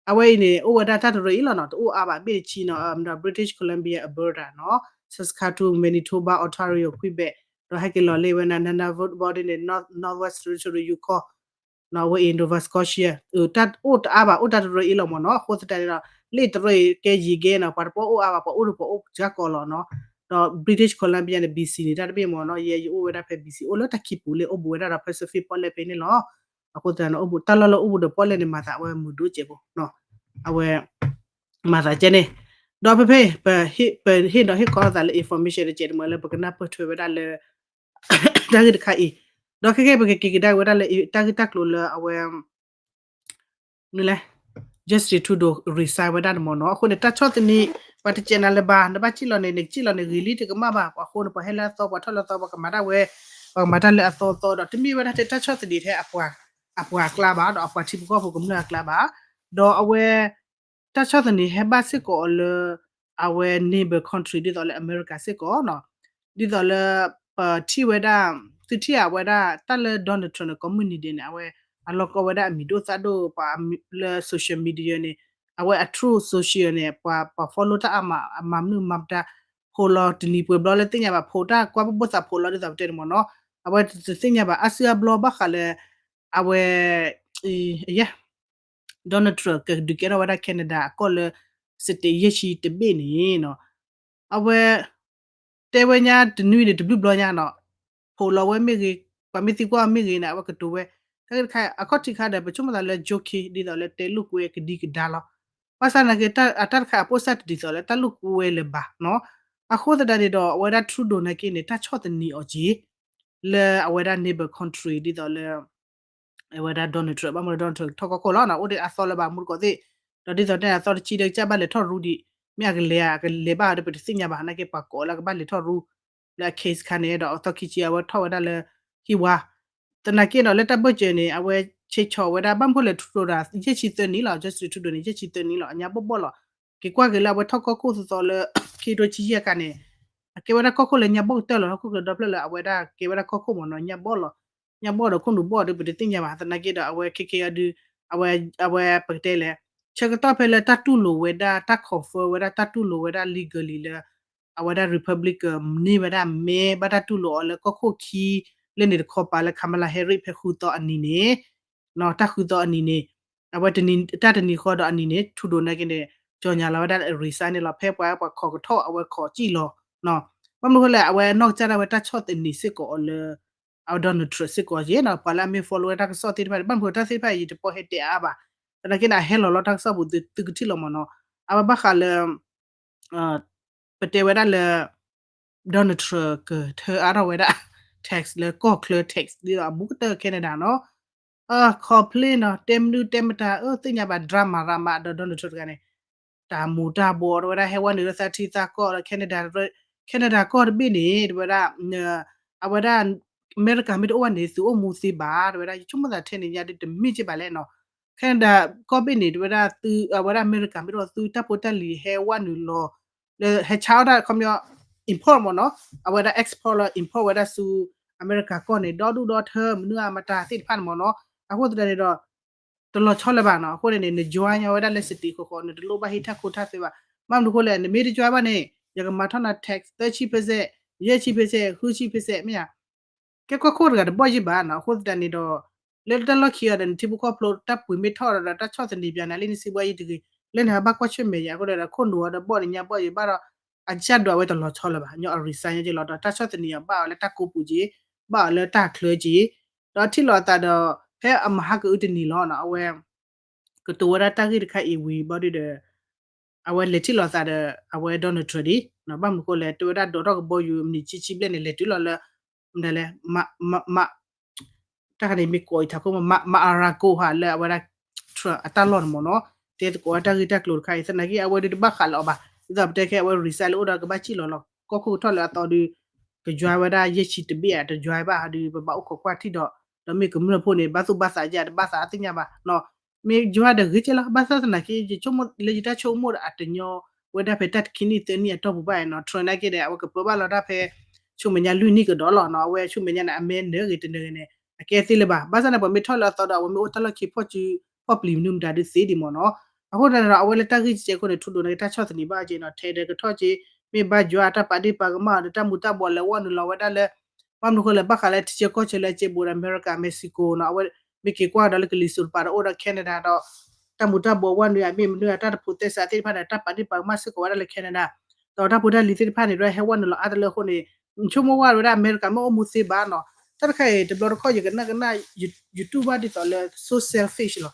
အဝဲအံၤန့ၣ် အိၣ်ဝဲဒၣ်တၢ်တရၢအံၤလီၤနီၤ, တအိၣ်အါဘၣ် ဘ့ၣ်တဆံနီၤ, ဒီး British Columbia, Alberta နီၤ, Saskatchewan, Manitoba, Ontario, Quebec, ဒီးဟဲက့ၤလီၤလၢဝဲ Nunavut ဘီဒ်န့ၣ် North, Northwest Territory, Yukon နီၤ, အဝဲအံၤ Nova Scotia, တၢ်အိၣ်တအါဘၣ် အိၣ်တၢ်တရၢအံၤလီၤမ့ၢ်နီၤ, အဃိသတးန့ၣ်ဒီး လၢတရၢအံၤကဲယံၤဂဲၤနီၤ, ပှၤတပှီၢ်အိၣ်အါဘၣ် ပှၤအိၣ်ဒီးပှၤအိၣ်စှၤကီးလီၤနီၤ, ဒီး British Columbia န့ၣ် B C န့ၣ် တၢ်တဘ့ၣ်မ့ၢ်နီၤ, ယဲယအိၣ်ဝဲဒၣ်ဖဲ B C အိၣ်လၢတၢ်ခံပူၤလၢအိၣ်ဘူးဝဲဒၣ်ဒီး Pacific ပီၣ်လဲၣ်ဖဲန့ၣ်လီၤ, အဃိသတးန့ၣ် အိၣ်ဘူးတၢ်လီၢ်လၢအိၣ်ဘူးဒီးပီၣ်လဲၣ်န့ၣ် မၤသးအဝဲမုာ်ဒိၣ်စဲးဖိနီၤ, အဝဲ မၤသးကဲန့ၣ်, ဒီးဖဲဖဲ ပဟ့ၣ်ဒီးဟ့ၣ်ခီလိာ်သးလၢ information တစဲးတမှဲလၢပကနၢ်ပၢၢ်ထွဲဝဲဒၣ်လၢ တၢ်ဂ့ၢ်တခါအံၤ, ဒီးခဲကဲပကက့ၤကဒါက့ၤဝဲဒၣ်လၢတၢ်ဂ့ၢ်တၢ်ကျိၤလၢအဝဲ နလဲ Justin Trudeau resign ဝဲဒၣ်န့ၣ်မ့ၢ်နီၤ, အဃိန့ၣ် တၢ်ဆီၣ်သနံး ပှၤတစဲးနၤလၢၤဘၣ်, နဘၣ်စံၣ်လီၤန့ၣ် နကစံၣ်လီၤန့ၣ် ဂ့ၤလံတကမၣ်ဘၣ်, ပှၤဃိန့ၣ် ပှၤဟဲလၢအသီ ပှၤထီၣ်လၢအသီ ပှၤကမၤတၢ်ဝဲ, ပှၤကမၤတၢ်လၢအသီသီဒီး တမ့ၢ်ဝဲဒၣ်ထဲတၢ်ဆီၣ်သနံးထဲအပှၤအကျါဘၣ် ဒီးအပှၤထံဖိကီၢ်ဖိကမျၢၢ်အကျါဘၣ်, ဒီးအဝဲ တၢ်ဆီၣ်သနံးဟဲဘၣ်စ့ၢ်ကီးအီၤလၢ အဝဲ neighbor country ဒ်သိးလၢအမဲရကၤစ့ၢ်ကီးနီၤ, ဒ်သိးလၢ ပထံၣ်ဝဲဒၣ် သုထံၣ်အဝဲဒၣ်တၢ်လၢ Donald Trump န့ၣ် ကိးမုၢ်နံၤဒဲးန့ၣ် အဝဲ အလီၢ်ကီဝဲဒၣ်အမံၤဒိၣ်သၣ်ဒိၣ် ပှၤလၢ social media န့ၣ် အဝဲအ Truth Social န့ၣ် ပှၤ ပှၤ follow တၢ်အါမး အမၤမနုၤမၤပတၢ် ဖိးလီၤတနံၤပှဲၤဘျီလၢသ့ၣ်ညါဘၣ် ဖိးတၢ်ကွၢ်ပဘိၣ်သးဖိးလီၤဒ်သိးပတဲန့ၣ်မ့ၢ်နီၤ, အဝဲတသ့ၣ်ညါဘၣ် အါစုအါဘျီဘၣ်ဃးလၢ အဝဲ ယဲ Donald Trump ကဒုးကဲထီၣ်ဝဲဒၣ် Canada အကီၢ်လၢ state ယဲၢ်ဆံတဘ့ၣ်န့ၣ်နီၤ, အဝဲ တဲဝဲညါတနွံန့ၣ် တဘျုးဘျီညါနီၤ, ဖိးလီၤဝဲမ့ၢ်ဂ့ၤ, ပှၤမ့ၢ်သံကွၢ်မ့ၢ်ဂ့ၤန့ၣ် အဝဲကတိၤဝဲ, တၢ်ဂ့ၢ်တခါ အခီၣ်ထံးခါဒီး ပဆိကမိၣ်သးလၢ joke ဒ်သိးလၢတဲလိာ်ကွဲကဒံကဒါလီၤ, ဘၣ်ဆၣ်သနာ်က့ အတၢ်တခါအပိၢ်စၢ်တဒ်သိးလၢတၢ်လိာ်ကွဲလၢၤဘၣ်နီၤ, အဃိသတးန့ၣ်ဒီး အဝဲဒၣ် Trudeau နာ်က့န့ၣ် တၢ်ဆီၣ်သနံးအီၤက့ၤ လၢအဝဲဒၣ် neighbor country ဒ်သိးလၢ အဝဲဒၣ် Donald Trump ဘၣ်မနုၤ Donald Trump ထီၣ်ကီၢ်ခိၣ်လီၤနီၤ, အိၣ်ဒံးအသီလၢၤဘၣ် မူတကိးသ့ၣ်, ဒီးဒ်သိးတဲအသီတဆံဒီးကစၢ်ဘၣ်လဲၤထီၣ်ရူဒံး, မ့ၢ်အကလဲၤ အကလဲၤဘၣ်ဒီးပတသ့ၣ်ညါဘၣ်, နာ်က့ပှၤကိးလၢကဘၣ်လဲၤထီၣ်ရူ လၢအ case ခါန့ၣ်ဒီး အသီခံဆံအဝဲထီၣ်ဝဲဒၣ်လၢဟံၣ်ဝါ, သနာ်က့ဒီးလၢတၢ်ဘၢၣ်စၢၤန့ၣ် အဝဲဆဲးဆီးဝဲဒၣ် ဘၣ်မနုၤလဲၣ် Trudeau ဒီး ယဲၢ်ဆံသၢနံၣ်လီၤ, Justin Trudeau န့ၣ် ယဲၢ်ဆံသၢနံၣ်လီၤ, အညါဘီၣ်ဘီၣ်လီၤ, က့ၤကွၢ်က့ၤလၢအဝဲထီၣ်ကီၢ်ခိၣ်သီသီလၢ ခံကထိခံဆံယဲၢ်ခါန့ၣ် အကဲဝဲဒၣ်ကီၢ်ခိၣ်လၢညါဘီၣ်ကတၢၢ်လီၤ. ဟီၣ်ခိၣ်ချၢဒီဖျၢၣ်လၢအဝဲဒၣ်ကဲဝဲဒၣ်ကီၢ်ခိၣ်မ့ၢ်နီၤ ညါဘီၣ်လီၤ. ညါဘီၣ်ဒီးခိၣ်နူာ်ဘီၣ်ဒီး ပတသ့ၣ်ညါဘၣ်. သနာ်က့ဒီး အဝဲခဲကဲအီၤဒုး အဝဲ အဝဲပကတဲလဲၣ် ဆၢကတီၢ်ဖဲလၢတၢ်တူၢ်လိာ်ဝဲဒၣ် တၢ် confirm ဝဲဒၣ် တၢ်တူၢ်လိာ်ဝဲဒၣ် legally လၢ အဝဲဒၣ် Republican န့ၢ်ဝဲဒၣ်မဲ ဘၣ်တၢ်တူၢ်လိာ်အီၤလၢကီၢ်ခိၣ်ခံ လၢန့ၣ်တခီပၤလၢ Kamala Harris ဖဲဃုသီအနံၤန့ၣ် တၢ်ဃုသီအနံၤန့ၣ် အဝဲတနံၤ တၢ်တနံၤဃီဒီးအနံၤန့ၣ် Trudeau နာ်က့န့ၣ် ကြေညာလီၤဝဲဒၣ် resign န့ၣ်လီၤ. ဖဲပှၤ ပှၤခိးကထီၣ် အဝဲခိးစံၣ်လီၤ ဘၣ်မနုၤအဃိလဲၣ် အဝဲနီၢ်ကစၢ်ဒၣ်ဝဲတၢ်ဆီၣ်သနံးစ့ၢ်ကီးအီၤလၢ အဝဲ Donald Trump စ့ၢ်ကီးက့ၤနီၤ ပှၤလၢအမ့ၢ် follow ဝဲတၢ်ကစီၣ်သ့ၣ်တဖၣ်န့ၣ် ဘၣ်မနုၤတၢ်သ့ၣ်တဖၣ်အံၤ ယတပီၢ်ဟဲတဲအါအါဘၣ်. သနာ်က့န့ၣ် အဟဲလီၤလီၤတၢ်ကစီၣ်ပူၤသုကထံၣ်လီၤမ့ၢ်နီၤ အဝဲဘၣ်ဃးလၢ ပတဲဝဲဒၣ်လၢ Donald Trump ကထၢအါထီၣ်ဝဲဒၣ် tax လၢကီၢ်ချၢ tax ဒ်သိးအဘူးကတၢၢ် Canada နီၤ complain နီၤ တဲမနုၤတဲမတၤ အၢ သ့ၣ်ညါဘၣ် drama drama ဒီး Donald Trump တဂၤန့ၣ် တၢ်မူၤတၢ်ဘှီး တဝဲဒၣ်ဟဲဝဲနုာ်လၢသးထံသးကီၢ်ဒီး Canada Canada ကီၢ်တဘ့ၣ်န့ၣ် တဝဲဒၣ် အဝဲဒၣ် အမဲရကၤမ့ၢ်တအိၣ်ဘၣ်န့ၣ် သုအိၣ်မူသ့ဘၣ် တဝဲဒၣ် ယဆိကမိၣ်သးထဲန့ၣ်ညါဒ်တမ့ၢ်က့ဘၣ်လဲၣ်နီၤ Canada ကီၢ်ဘ့ၣ်န့ၣ် တဝဲဒၣ်သု အဝဲဒၣ်အမဲရကၤမ့ၢ်တအိၣ်သုတၢ်ဖိတၢ်လံၤဟဲဝဲနုာ်လီၤ လၢဟဲဆါအီၣ်တၢ်ခီပညီ import မ့ၢ်နီၤ အဝဲဒၣ် export လၢ import ဝဲဒၣ်ဆူ အမဲရကၤကီၢ်န့ၣ် ဒီဒူၣ်ဒီထၢ မနုၤအမတၤသ့ၣ်တဖၣ်န့ၣ်မ့ၢ်နီၤ အဃိသတးန့ၣ်ဒီး တလီၤဆီလၢၤဘၣ်နီၤ အဃိန့ၣ်န့ၣ် န join ဝဲဒၣ်လၢ state ဃီဃီ နတလိၣ်ဘၣ်ဟံးထၢၣ်ခိထၢၣ်သ့ဘၣ် ဘၣ်မနုၤအဃိလဲၣ် နမ့ၢ်တ join ဘၣ်န့ၣ် ယကမၤထီၣ်နၤ tax သၢဆံ percent ယဲၢ်ဆံ percent ဃုဆံ percent မ့ၢ်ဧါ ကဲကီၢ်ခိၣ်တဂၤတဘီၣ်ယံၣ်ဘၣ်နီၤ အဃိသတးန့ၣ်ဒီး လၢတၢ်လီၢ်ခံဂၤဒီး နထံဖိကီၢ်ဖိတၢ်ပှ့ၤမ့ၢ်ထီၣ်ဒီး တၢ်ဆီၣ်သနံးပၠးနၤလံနစံးဘှါယံၣ်တဂ့ၤ လၢနဟးဘၣ်ကွၢ်ဆၢၣ်မဲာ်ယၤအဃိဒီး ခိၣ်နူာ်အီၤဒီးဘီၣ်န့ၣ်ညါဘီၣ်ယံၣ်ဘၣ်ဒီး အကစၢ်ဒွးဝဲတလီၤဆီလၢၤဘၣ် ညီအ resign ညါက့လီၤဒီး တၢ်ဆီၣ်သနံးအီၤဘၣ်အီၤလၢတၢ်ကိးပူၤက့ၤ ဘၣ်အီၤလၢတၢ်ချၢက့ၤ ဒီးထံၣ်လိာ်အသးဒီး ဖဲအမဟါကအုတနံၤလီၤနီၤ အဝဲ ကတိၤဝဲဒၣ်တၢ်ဂ့ၢ်တခါအံၤဝံၤဘီဒုဒီး အဝဲလဲၤထံၣ်လိာ်သးဒီး အဝဲ Donald Trump ဒံး ဘၣ်မနုၤအဃိလဲၣ် တဲဝဲဒၣ်ဒိးထီၣ်ကဘီယူၤမံးနံးဆံဆံဘျဲၣ်န့ၣ် လဲၤတုၤလီၤလၢ မနုၤလဲၣ် မ မ တၢ်ခါန့ၣ်မ့ၢ်ကိးအံၤထးခိၣ်မး Mar-a-Lago ဟးလၢအဝဲဒၣ် Trump အတၢ်လီၢ်န့ၣ်မ့ၢ်နီၤ တဲသကိးဝဲတၢ်ဂ့ၢ်တၢ်ကျိၤတခါအံၤ သနာ်က့အဝဲဒုတဘၣ်ဃးလၢၤအီၤဘၣ် ဒ်သိးပတဲခဲအဝဲ resign လၢအိၣ်ဒီးကဘၣ်စံၣ်လီၤလီၤ ကီၢ်ခိၣ်ကထီၣ်လၢအသီဒု က join ဝဲဒၣ်ယဲၢ်ဆံတဘ့ၣ်ဧါ တ join ဘၣ်ဟးဒု ပဘၣ်အိၣ်ခိးကွၢ်ထံၣ်ဒီး ဒီးမ့ၢ်ကမျၢၢ်ဖိန့ၣ် ဘၣ်သူၣ်ဘၣ်သးယါတဘၣ်သးသ့ၣ်ညါဘၣ်နီၤ မ့ၢ် join ဒီးဂ့ၤကဲလီၤ ဘၣ်ဆၣ်သနာ်က့ ယဆိကမိၣ်လၢယတၢ်ဆိကမိၣ်ဒီးအတညီ ဝဲဒၣ်ဖဲတၢ်တခံနံၣ်သၢနံၣ်အတီၢ်ပူၤဘၣ်နီၤ Trump နာ်က့ဒီး အဝဲကပၢဘၣ်လီၤတၢ်ဖဲ ဆူမဲာ်ညါလွံၢ်နံၣ်ကဒီးလီၤနီၤ အဝဲဆူမဲာ်ညါန့ၣ် အမဲနၢၤဂ့ၤတနၢၤဂ့ၤန့ၣ် အကဲသ့လၢၤဘၣ် ဘၣ်ဆၣ်န့ၣ် ပှၤမ့ၢ်ထီၣ်လၢအသီဒီး အဝဲမ့ၢ်အိၣ်တၢ်လီၢ်ခံဖီၣ်စု ဖီၣ်ပျံၤမနုၤမတၤဒုသ့ဒံးမ့ၢ်နီၤ အဃိသတးန့ၣ်ဒီး အဝဲလၢတၢ်ဂ့ၢ်ကဲခိၣ်န့ၣ် Trudeau န့ၣ် တၢ်ဆီၣ်သနံးဘၣ်က့နီၤ ထဲဒီးကထီၣ်က့ မ့ၢ်ဘၣ်ယွၤအတၢ်ပာ်ဒ့ၣ်ပာ်ကမၣ်ဒီး တၢ်မူၤတၢ်ဘှီးလဲၤဝဲနုာ်လီၤဝဲဒၣ်လၢ ဘၣ်မနုၤအဃိလဲၣ် ဘၣ်ဃးလၢထံဆၢကီၢ်ဆၢလၢအကဲဘူးဒီး အမဲရကၤ Mexico နီၤ အဝဲ မ့ၢ်က့ၤကွၢ်ဒီးလၢကလံၤစိးတပၤဒီးအိၣ်ဒီး Canada ဒီး တၢ်မူၤတၢ်ဘှီးဝဲနုာ်ဧါ မ့ၢ်မနုၤဧါ တၢ်တဖိးသဲစးသ့ၣ်တဖၣ်န့ၣ် တၢ်ပာ်ဒ့ၣ်ပာ်ကမၣ်စ့ၢ်ကီးဝဲဒၣ်လၢ Canada ဒီးတၢ်ဖိတၢ်လံၤသ့ၣ်တဖၣ်န့ၣ် ဟဲဝဲနုာ်လီၤအါတလၢအဃိန့ၣ် ဆိကမိၣ်ဝဲဒၣ်အမဲရကၤမ့ၢ်အိၣ်မူသ့ဘၣ်နီၤ တၢ်တခါအံၤ တဘျီတခီၣ်ယကနၣ်ကနၣ် YouTube ဘၣ်ဒ်သိးလၢ so selfish လီၤ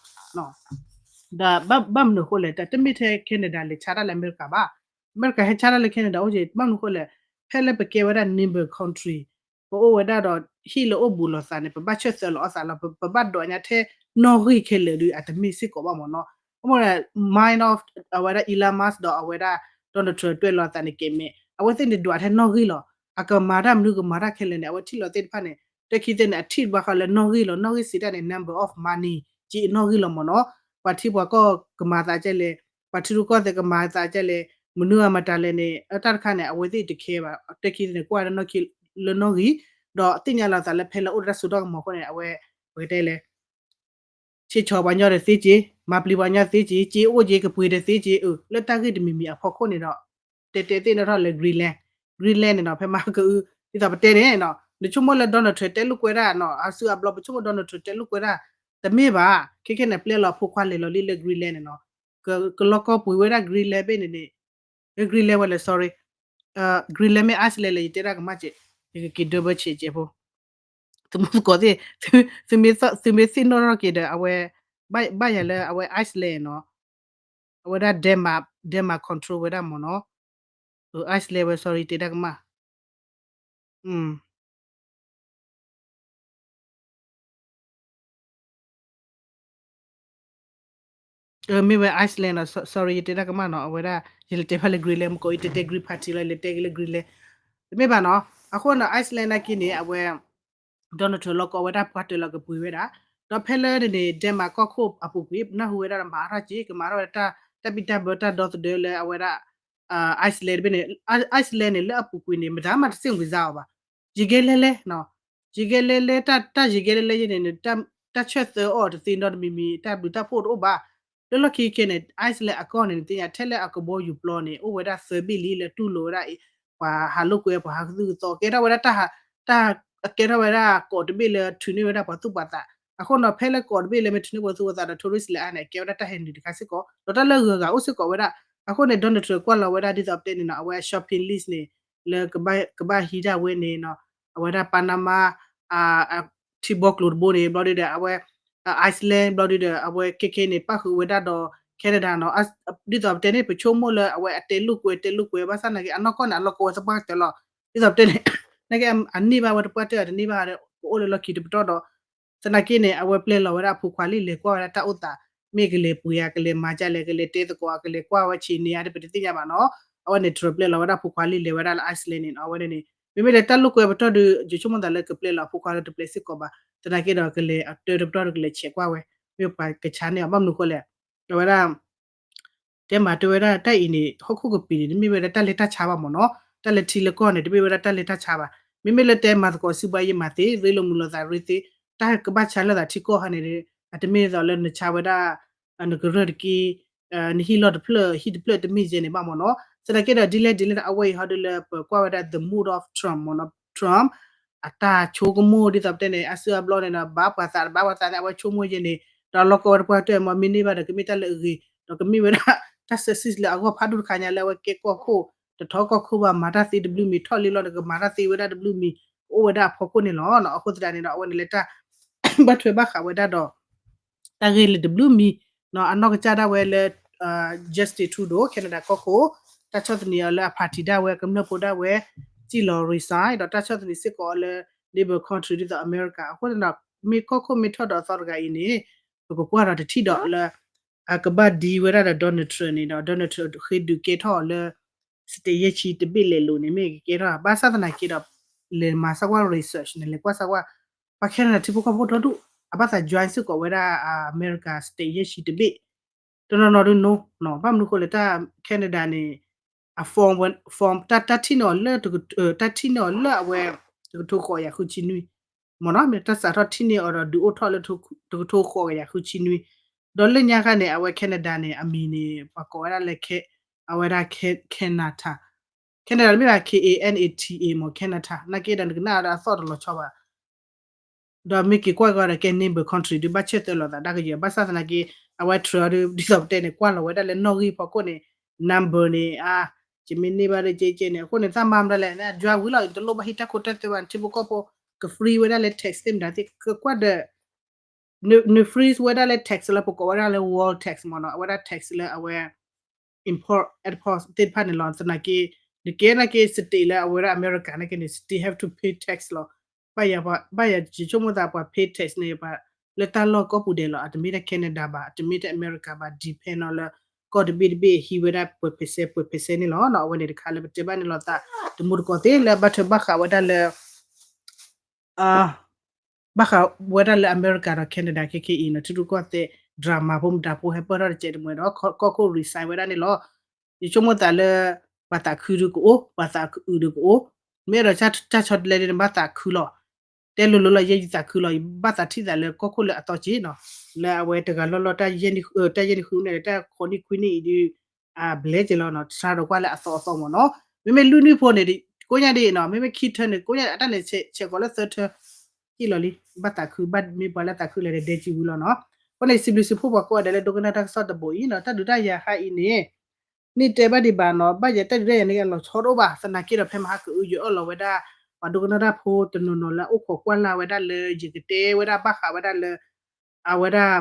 ဒီးဘၣ်မနုၤအဃိလဲၣ် တၢ်တမ့ၢ်ထဲ Canada လဲၤဆါတၢ်လၢအမဲရကၤဘၣ် အမဲရကၤဟဲဆါတၢ်လၢ Canada အိၣ်က့ ဘၣ်မနုၤအဃိလဲၣ် ဖဲလၢပကဲဝဲဒၣ် neighbor country ပအိၣ်ဝဲဒၣ်ဒီး ဟံၣ်လၢအိၣ်ဘူးလိာ်သးန့ၣ် ပဘၣ်ဆၢၣ်သၢလီၤအီၣ်သးလီၤ ပဘၣ်ဒိးညါထဲနီၢ်ဂံၢ်ခဲလၢာ်ဒီး အတမ့ၢ်စ့ၢ်ကီးဘၣ်မ့ၢ်နီၤ အမိၢ် mind of အဝဲဒၣ် Elon Musk ဒီးအဝဲဒၣ် Donald Trump တွဲၣ်လီၤသးန့ၣ်ကဲမဲာ် အဝဲသ့ၣ်န့ၣ်ဒွးထဲနီၢ်ဂံၢ်လီၤ အကမၤတၢ်မနုၤကမၤတၢ်ခဲလၢာ်န့ၣ် အဝဲထံၣ်လီၤသ့ၣ်တဖၣ်န့ၣ် တၢ်ခံသ့ၣ်န့ၣ် အထံၣ်ဘၣ်ဃးလၢနီၢ်ဂံၢ်လီၤ နီၢ်ဂံၢ်စံးတၢ်န့ၣ် number of money က့နီၢ်ဂံၢ်လီၤမ့ၢ်နီၤ ပှၤထံပှၤကီၢ်ကမၤသးကဲလဲၣ် ပှၤထံရူၢ်ကီၢ်သဲးကမၤသးကဲလဲၣ် မနုၤအမတၤလဲၣ်န့ၣ် အတၢ်တခါန့ၣ် အဝဲသ့ၣ်တခဲဘၣ် တၢ်ခံသ့ၣ်န့ၣ် ကွၢ်လၢနီၢ်ဂံၢ် ဒီးသ့ၣ်ညါလီၤသးလၢဖဲလၢအိၣ်ဒီးတၢ်စိတၢ်ကမီၤအဃိန့ၣ် အဝဲ ပကတဲလဲၣ် ဆ့ဆီပှၤညီဒီးသ့က့ မၤပျံၤပှၤညီသ့က့ က့အိၣ်က့ ကပှ့ၤဒီးသ့က့ အၢ လၢတၢ်ဂ့ၢ်တမံၤမံၤအဖီခိၣ်န့ၣ်ဒီး တဲတဲသ့ၣ်နီၣ်ထီၣ်လၢ Greenland Greenland န့ၣ်နီၤ ဖဲမဟါကအု ဒ်သိးပတဲန့ၣ်နီၤ နဆိကမိၣ်လၢ Donald Trump တဲလိာ်ကွဲဒၣ်နီၤ အစုအဘျီပဆိကမိၣ် Donald Trump တဲလိာ်ကွဲဒၣ် တမ့ၢ်ဘၣ် ခဲခဲန့ၣ် ပျဲလီၤဖိခွါလဲၤလီၤလံလၢ Greenland န့ၣ်နီၤ ကလီၤကီပှ့ၤဝဲဒၣ် Greenland ဘ့ၣ်န့ၣ်န့ၣ် Greenland ဝဲလဲၣ် sorry Greenland မ့ၢ် Iceland လဲၣ် ယတဲဒၣ်ကမၣ်ကဲ ယကက့ၤ double check ကဲဖိ သမူသကိးသ့ၣ် သုမ့ၢ်သ့ၣ်နီၣ်ထီၣ်က့ၤဒီး အဝဲ ဘၣ်ယၤလၢအဝဲ Iceland နီၤ အဝဲဒၣ် Denmark Denmark control ဝဲဒၣ်မ့ၢ်နီၤ Iceland ဝဲ sorry တဲဒၣ်ကမၣ် မ့ၢ်ဝဲ Iceland နီၤ sorry ယတဲဒၣ်ကမၣ်နီၤ အဝဲဒၣ် ယလဲၤတဲဖဲလၢ Greenland မ့ၢ်ကိးအံၤ တဲတဲ Green Party လီၤ ယလဲၤတဲက့ၤလၢ Greenland တမ့ၢ်ဘၣ်နီၤ အဃိနီၤ Iceland နာ်က့န့ၣ် အဝဲ Donald Trump လီၤကီဝဲဒၣ်ပှၤတၢၢ်လီၤကပှ့ၤဝဲဒၣ် ဒီးဖဲလၢန့ၣ်န့ၣ် Denmark ကီၢ်ခိၣ်အပူၤကွံာ် ပနၢ်ဟူဝဲဒၣ်ဒီးမၤအါထီၣ်က့ၤ ကမၤထီၣ်ဝဲဒၣ်တၢ် တၢ်ဘံၣ်တၢ်ဘၢတၢ်ဒီသဒၢလၢအဝဲဒၣ် Iceland တဘ့ၣ်န့ၣ် Iceland န့ၣ် လၢအပူၤကွံာ်န့ၣ် မတၤမးတစ့ၣ်ကစါအီၤဘၣ်. ယံာ်ကဲလဲၣ်လဲၣ် ယံာ်ကဲလဲၣ်လဲၣ် တၢ်ယံာ်ကဲလဲၣ်လဲၣ်ယဲန့ၣ် တၢ်ဆၢၣ်သၢအီၤတသ့နီတမံၤမံၤ တၢ်ဘျုးတၢ်ဖှိၣ်တအိၣ်ဘၣ်. လၢလီၢ်ခံခဲန့ၣ် Iceland အကီၢ်န့ၣ် နသ့ၣ်ညါထဲလၢအကဘီယူၤပျီန့ၣ် အိၣ်ဝဲဒၣ်သၢဘ့ၣ်လံလၢတူၢ်လိာ်ဝဲဒၣ် ပှၤဟးလိာ်ကွဲ ပှၤဟးကသုၣ်ကသီ ကဲထီၣ်ဝဲဒၣ် တၢ် ကဲထီၣ်ဝဲဒၣ်ကိးတဘ့ၣ်လၢထုးန့ၢ်ဝဲဒၣ်ပှၤသူၣ်ပှၤသး. အဃိန့ၣ် ဖဲလၢကိးတဘ့ၣ်လၢမ့ၢ်ထုးန့ၢ်ပှၤသူၣ်ပှၤသးဒီး tourist လၢအါန့ၣ် အကဲဝဲဒၣ်တၢ်ဟဲနုာ်တခါစ့ၢ်ကီး ဒီးတၢ်လၢဂၤဂၤအိၣ်စ့ၢ်ကီးဝဲဒၣ်. အဃိန့ၣ် Donald Trump ကွၢ်လီၤဝဲဒၣ်ဒ်သိးပတဲန့ၣ်နီၤ အဝဲအ shopping list န့ၣ် လၢကဘၣ်ဟံးဒၣ်ဝဲန့ၣ်နီၤ အဝဲဒၣ် Panama ထံဘီကျိၤတဘိန့ၣ် ဘျီဒုဒီး အဝဲ Iceland ဘျီဒုဒီး အဝဲခဲခဲန့ၣ် ပၣ်ဃုာ်ဝဲဒၣ်ဒီး Canada နီၤ ဒ်သိးပတဲန့ၣ် ပဆိကမိၣ်လၢအဝဲအတဲလိာ်ကွဲ တဲလိာ်ကွဲ ဘၣ်ဆၣ်သနာ်က့ အနီၢ်ကီၢ်န့ၣ် အလီၢ်ကဝဲသပှၢ်ကတၢၢ်လီၤ. ဒ်သိးပတဲန့ၣ် နာ်က့အန့ၢ်ဘၣ်ဝဲသပှၢ်ကတၢၢ် တန့ၢ်ဘၣ်ဒီး ကအိၣ်လၢလီၢ်ခံတပတီၢ်ဒီး သနာ်က့န့ၣ် အဝဲပျဲလီၤဝဲဒၣ်အဖိခွါလံ လဲၤကွၢ်ဝဲဒၣ်တၢ်အိၣ်သး မ့ၢ်ကလဲၤပှ့ၤဧါ ကလဲၤမၤဒ်လဲၣ် ကလဲၤတဲသကိးဧါ ကလဲၤကွၢ်ဝဲဆ့ၣ်န့ၣ်ဧါ တပတသ့ၣ်ညါဘၣ်နီၤ. အဝဲန့ၣ် Trump ပျဲလီၤဝဲဒၣ်အဖိခွါလံ လဲၤဝဲဒၣ်လၢ Iceland န့ၣ်နီၤ အဝဲန့ၣ်န့ၣ် မ့မ့ၢ်လၢတၢ်လိာ်ကွဲပတီၢ်ဒီး ယဆိကမိၣ်သးလၢကပျဲလီၤအဖိခွါလၢတပျဲစ့ၢ်ကီးဘၣ်. သနာ်က့ဒီးကလဲၤအတၢတပတီၢ်ဒီးကလဲၤဆဲးကွၢ်ဝဲ မ့ၢ်ပှၤကဆါန့ၢ်အီၤ ဘၣ်မနုၤဃိလဲၣ် အဝဲဒၣ် တဲမၤတၢ်ဝဲဒၣ်တၢ်အံၤန့ၣ် ဟီၣ်ခိၣ်ကပံာ်န့ၣ် တမ့ၢ်ဝဲဒၣ်တၢ်လဲၤတၢ်ဆါဘၣ်မ့ၢ်နီၤ. တၢ်လၢထံလၢကီၢ်န့ၣ် တမ့ၢ်ဝဲဒၣ်တၢ်လဲၤတၢ်ဆါဘၣ်. မ့မ့ၢ်လၢတဲမၤသကိးစံးဘှါယံာ်မၤသ့ ရ့လိာ်မုာ်လိာ်သးရ့သ့ တၢ်ကဘၣ်ဆါလိာ်သးထံကီၢ်ခါန့ၣ် အတမ့ၢ်သိးလၢနဆါဝဲဒၣ် နကရၢၢ်တက့ၢ် နဟံၣ်လီၢ်တဖျၢၣ် ဟံၣ်တဖျၢၣ်တမ့ၢ်ယဲန့ၣ်ဘၣ်မ့ၢ်နီၤ. သနာ်က့ဒီး ဒ်လဲၣ်ဒ်လဲၣ်ဒီး အဝဲအံၤဟီဒုလၢပကွၢ်ဝဲဒၣ် the mood of Trump မ့ၢ်နီၤ Trump အတၢ်ဆိကမိၣ်ဒ်သိးပတဲန့ၣ် အစုအဘျီန့ၣ်ဒီး ဘၣ်ပှၤသးတဘၣ်ပှၤသးန့ၣ် အဝဲဆိကမိၣ်ယဲန့ၣ် ဒီးလီၢ်ကဝဲတပှၢ်တၢၢ်မ့ၢ်မ့ၢ်န့ၢ်ဘၣ်ဒီး ကမ့ၢ်တၢ်လၢအဂ့ၤ ဒီးကမ့ၢ်ဝဲဒၣ် တၢ်စဲးစံးလၢအဂီၢ်ဖးဒိၣ်တခါညါလၢအဝဲကဲကီၢ်ခိၣ် တထီကီၢ်ခိၣ်ဘၣ် မၤတၢ်သ့တဘျုးမံၤ ထီၣ်လံလီၤဒီးကမၤတၢ်သ့ဝဲဒၣ်တဘျုးမံၤ ကအိၣ်ဝဲဒၣ်အဖီခိၣ်န့ၣ်လီၤ. အဃိသတးန့ၣ်ဒီး အဝဲန့ၣ်လၢတၢ် ဘၣ်ထွဲဘၣ်ဃးဝဲဒၣ်ဒီး တၢ်ဂ့ၢ်လၢတဘျုးမံၤ အနီၢ်ကစၢ်ဒၣ်ဝဲလၢ Justin Trudeau Canada ကီၢ်ခိၣ် တၢ်ဆီၣ်သနံးအီၤလၢအ party ဒၣ်ဝဲ ကမျၢၢ်ဖိဒၣ်ဝဲ စံၣ်လီၤ resign ဒီးတၢ်ဆီၣ်သနံးစ့ၢ်ကီးအီၤလၢ neighbor country ဒ်သိးအမဲရကၤ အဃိန့ၣ်ဒီး မ့ၢ်ကီၢ်ခိၣ်မ့ၢ်ထီၣ်ဒီးအသီတဂၤအံၤန့ၣ် ပကကွၢ်ဒီးတထံၣ်ဒီးလၢ အကဘၣ်ဒံဝဲဒၣ်ဒီး Donald Trump န့ၣ်ဒီး Donald Trump ဃ့ဒုးကဲထီၣ်အီၤလၢ state ယဲၢ်ဆံတဘ့ၣ်လဲၤလိၤန့ၣ် မ့ၢ်ကကဲထီၣ် ဘၣ်ဆၣ်သနာ်က့ဒီး လဲၤမၤစၢ်ကွၢ် research န့ၣ် လဲၤကွၢ်စၢ်ကွၢ် ပှၤ Canada ထံဖိကီၢ်ဖိဒီဒူၣ် အဘၣ်သး join စ့ၢ်ကီးဝဲဒၣ် အမဲရကၤ state ယဲၢ်ဆံတဘ့ၣ် တနီၤနီၤဒုး no ဘၣ်မနုၤဃိလဲၣ် တၢ် Canada န့ၣ် အ form form တၢ်ထံၣ်န့ၢ်အီၤလၢ တၢ်ထံၣ်န့ၢ်အီၤလၢအဝဲ တကထိဃိးကယၤဃုဆံနွံ မ့ၢ်နီၤ မ့ၢ်တၢ်စးထီၣ်ထံၣ်န့ၢ်အီၤဒီး ဒုးအိၣ်ထီၣ်လၢ တကထိဃိးကယၤဃုဆံနွံ ဒီးလၢညါခါန့ၣ် အဝဲ Canada န့ၣ် အမံၤန့ၣ် ပှၤကိးဝဲဒၣ်လၢ အဝဲဒၣ် Kanata Canada မ့ၢ်ဘၣ် K A N A T A မ့ၢ် Kanata နာ်က့ဒီး နကနၣ်ဒီးအသီၣ်တလီၤဆီဘၣ် ဒီးမ့ၢ်က့ၤကွၢ်ကီးဒီးကဲ neighbor country ဒုးဘၣ်ဆၢၣ်သၢလိာ်သးဒၣ်ကယဲၢ် ဘၣ်ဆၣ်သနာ်က့ အဝဲ Trump ဒုး ဒ်သိးပတဲန့ၣ် ကွၢ်လီၤဝဲဒၣ်လၢနီၣ်ဂံၢ်ဖီခိၣ်န့ၣ် number န့ၣ် အါ ယမ့ၢ်န့ၢ်ဘၣ်ဒီးကဲကဲန့ၣ် အဃိန့ၣ် သးမၤမတၤလဲၣ် န join ဝံၤလီၤ တလိၣ်ဘၣ်ဟံးတၢ်ခိတၢ်သွဲဘၣ် ထံဖိကီၢ်ဖိ က free ဝဲဒၣ်လၢ tax သ့ၣ်မတၤသ့ၣ် ကကွၢ်ဒီး န freeze ဝဲဒၣ်လၢ tax လၢပကိးဝဲဒၣ်လၢ wall tax မ့ၢ်နီၤ အဝဲဒၣ် tax လၢအဝဲ import export သ့ၣ်တဖၣ်န့ၣ်လီၤ. သနာ်က့ နကဲနာ်က့ state လၢအဝဲဒၣ် America နာ်က့န့ၣ် state have to pay tax လီၤ. ဘၣ်ယၤ ယဆိကမိၣ်သးပှၤ pay tax န့ၣ် ပှၤလၢတၢ်လီၢ်ကိးပူၤဒဲးလီၤ. အတမ့ၢ်တၢ် Canada ဘၣ် အတမ့ၢ်တၢ် America ဘၣ် depend on လၢ ကီၢ်တဘ့ၣ်တဘ့ၣ်ဟံးဝဲဒၣ်ပှဲၤ percent ပှဲၤ percent န့ၣ်လီၤ. အဝဲန့ၣ်တခါလၢပတဲဘၣ်န့ၣ်လီၤသး တမူတကိးသ့ၣ်လၢဘၣ်ထွဲဘၣ်ဃးဝဲဒၣ်လၢ ဘၣ်ဃးဝဲဒၣ်လၢ America ဒီး Canada ခဲခဲအံၤနီၤ ထံရူၢ်ကီၢ်သဲး drama ဖိမတၤဖိဟဲပၢၢ်ထီၣ်တစဲးတမှဲဒီး ကီၢ်ခိၣ် resign ဝဲဒၣ်န့ၣ်လီၤ. ယဆိကမိၣ်သးလၢ ပှၤသးခုဒုးကအိၣ် ပှၤသးကအုးဒုးကအိၣ် မ့ၢ်အဲၣ်ဒိးတၢ်ဆီတလဲဒ်န့ၣ် ဘၣ်သးခုလီၤ. တဲလိၤလိၤလီၤ ယဲယသးခုလီၤ ယဘၣ်သးထံၣ်သးလၢကီၢ်ခိၣ်လၢအသီက့ၤနီၤ လၢအဝဲတဂၤလီၢ်လီၢ် တၢ်ယဲၢ်နံၣ်ဃုနံၣ် တၢ်ဃိးနံၣ်ခွံနံၣ်အံၤဒုး အဘျဲက့ၤလီၤနီၤ ဆါဒီးကွၢ်လၢအသီအသီမ့ၢ်နီၤ မ့မ့ၢ်လွံၢ်နံၣ်ဖိန့ၣ် ကိးညါဒ်နီၤ မ့မ့ၢ်ခံ term န့ၣ် ကိးညါအတၢ်န့ၣ် ဆဲးကိးလၢ third term ဟ့ၣ်လီၤလံ ဘၣ်သးခု ဘၣ်မ့ၢ်ပှၤလၢသးခုလဲၣ်ဒီး ဒဲကံဝံၤလီၤနီၤ အဃိန့ၣ် စံးဘျုးစံးဖှိၣ်ပှၤကိးဂၤဒဲးလၢဒိကနၣ်တၢ်ကစီၣ်တဘိအံၤနီၤ တၢ်ဒုးတၢ်ယၤဟါအံၤန့ၣ် န့ၢ်တဲဘၣ်ဒံးဘၣ်နီၤ ဘၣ်ယဲတၢ်ဒုးတၢ်ယၤန့ၣ် အလီၤဆီတအိၣ်ဘၣ် သနာ်က့ဒီး ဖဲမဟါကအုယအၢၣ်လီၤဝဲဒၣ် ပှၤဒိကနၣ်တၢ်ဖိတနီၤနီၤလၢအအိၣ်ခိးကွၢ်လၢ်ဝဲဒၣ်လၢ ယကတဲဝဲဒၣ်ဘၣ်ဃးဝဲဒၣ်လၢ အဝဲဒၣ်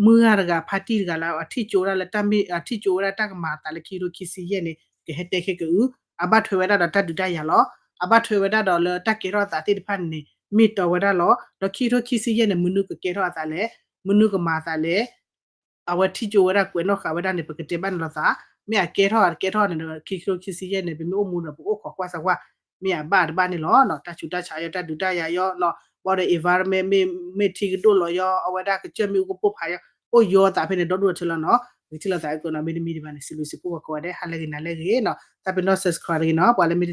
မုၢ်ဂၤတဂၤ ဖါတံၢ်တဂၤလၢ အထံၣ်ကၠိဝဲဒၣ်လၢတၢ်မ့ၢ် အထံၣ်ကၠိဝဲဒၣ်တၢ်ကမၤအသးလၢခံကထိခံဆံယဲၢ်န့ၣ် ကဟဲတဲခဲကအု အဘၣ်ထွဲဝဲဒၣ်ဒီးတၢ်ဒုးတၢ်ယၤလီၤ. အဘၣ်ထွဲဝဲဒၣ်ဒီးလၢတၢ်ကဲထီၣ်အသးသ့ၣ်တဖၣ်န့ၣ် မ့ၢ်တီဝဲဒၣ်လီၤ. ဒီးခံကထိခံဆံယဲၢ်န့ၣ် မနုၤကကဲထီၣ်အသးလဲၣ်, မနုၤကမၤအသးလဲၣ် အဝဲထံၣ်ကၠိဝဲဒၣ်ကွဲးနီၣ်ဃာ်ဝဲဒၣ်န့ၣ် ပကတဲဘၣ်န့ၣ်လီၤသး, မ့ၢ်အကဲထီၣ်အကဲထီၣ်န့ၣ်ဒီး ခံကထိခံဆံယဲၢ်န့ၣ် ပမ့ၢ်အိၣ်မူဒီးပအိၣ်ခိးကွၢ်စၢၤကွၢ်, မ့ၢ်အဘၣ်တဘၣ်န့ၣ်လီၤ. တၢ်ဆူးတၢ်ဆါယီၤ တၢ်ဒုးတၢ်ယၤယီၤနီၤ, ဘၣ်ဒီး environment မ့ၢ်ထံကဒိၣ်လီၤယီၤ အဝဲဒၣ်ကစၢၢ်မ့ၣ်အူကပိၢ်ဖးယီၤ အိၣ်ယီၤသးဖဲန့ၣ် ဒီဒူၣ်အထၢလီၤနီၤ. ပကထံၣ်လိာ်သးအဂ့ၢ်နီၤ မ့တမ့ၢ်ဒံးဘၣ်န့ၣ် စံးဘျုးစံးဖှိၣ်ပှၤကိးဂၤဒဲး ဟါလၢအဂ့ၤ နၤလၢအဂ့ၤနီၤ သးပ့ၤနီၣ် subscribe တဂ့ၤနီၤ ပှၤလၢမ့ၢ်